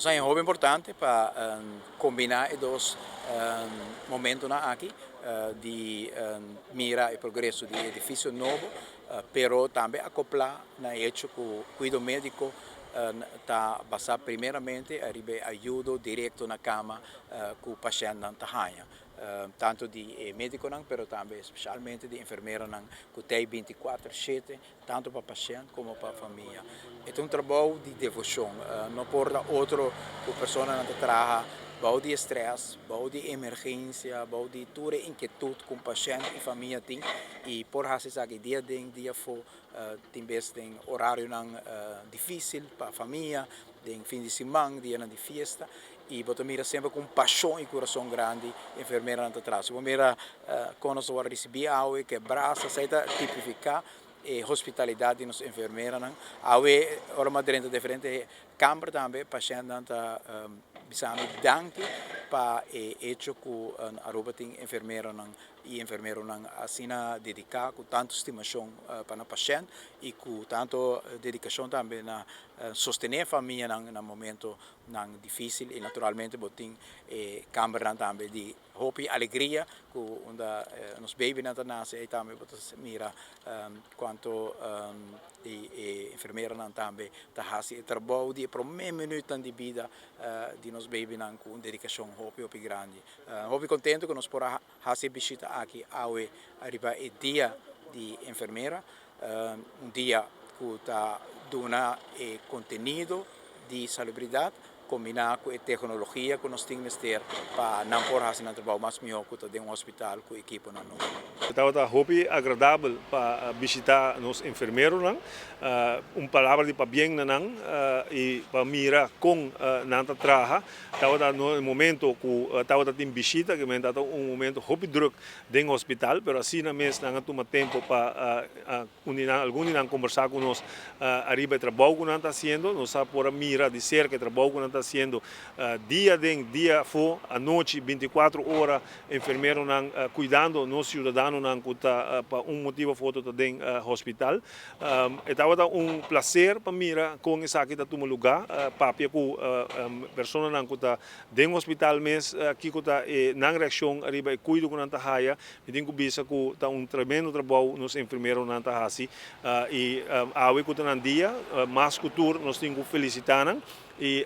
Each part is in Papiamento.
Ta hopi importante pa combina e dos momentonan aki di mira e progreso di edificio nobo, pero tambe acopla na e hecho cu cuido medico ta basa primeramente ariba e ayudo directo na cama cu pashentnan ta haya, tanto di e mediconan pero tambe especialmente di enfermeronan cu ta 24/7 tanto pa pashent como pa famia. E ta un trabou di devocion, no por ta otro cu personanan ta traha bou di stress, bou di emergencia, bou di tur e inquietud cu un pashent y famia tin y por haci esaki dia aden, dia afo, tin bes den horarionan dificil pa famia, den fin di siman, dianan di fiesta y bo ta mira semper cu un pasion y curason grandi enfermeranan ta traha. Si bo mira con nos ta worde ricibi awe, ke brasa, esey ta tipifica e hospitalidad di nos enfermeranan. Awe ora mi a drenta diferente kamber tambe pashentnan ta bisa mi danki pa e hecho cu Aruba tin enfermeronan y enfermeronan asina dedica cu tanto stimacion pa nan pashent y cu tanto dedicacion tambe na sostene famianan na momentonan dificil y naturalmente bo tin e kambernan tambe di hopi alegria cu unda nos babynan ta nace ey tambe bo ta mira cuanto di e enfermeronan tambe ta haci e trabou di e prome minuutnan di bida di nos babynan cu un dedicacion hopi hopi grandi. Hopi contento cu nos por a haci e bishita aki awe ariba e dia di enfermera, un dia cu ta duna e contenido di salubridad combina cu e tecnologia cu nos tin mester pa nan por haci nan trabou mas miho cu ta den un hospital cu ekiponan nobo. Tabata hopi agradabel pa bishita nos enfermeronan, un palabra di pabien na nan y pa mira con nan ta traha. Tabata e momento cu tabata tin bishita, cu tabata un momento hopi druk den hospital, pero asina mes nan a tuma tempo pa algun di nan conversa cu nos ariba e trabou cu nan ta haciendo. Nos a por a mira di cerca e trabou cu nan ta haciendo dia aden, dia afo, anochi, 24 ora, enfermeronan cuidando nos ciudadanonan cu ta pa un motibo of otro ta den hospital. E tabata un placer pa mira con esaki ta tuma lugar, papia cu personanan cu ta den hospital mes, kico ta e nan reaccion ariba e cuido cu nan ta haya. Mi tin cu bisa cu ta un tremendo trabou nos enfermeronan ta haci y awe cu ta nan dia, mas cu tur nos tin cu felicita nan y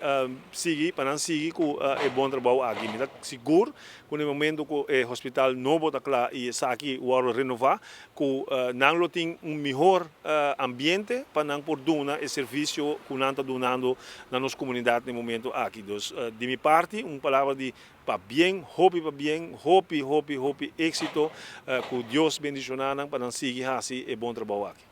sigui pa nan sigui cu e bon trabou aki. Mi ta sigur cu na e momento cu e hospital nobo ta cla y esaki wordo renova, cu nan lo tin un mihor ambiente pa nan por duna e servicio cu nan ta dunando na nos comunidad na e momento aki. Dus di mi parti un palabra di pabien, hopi pabien, hopi hopi hopi exito, cu Dios bendiciona nan pa nan sigui haci e bon trabou aki.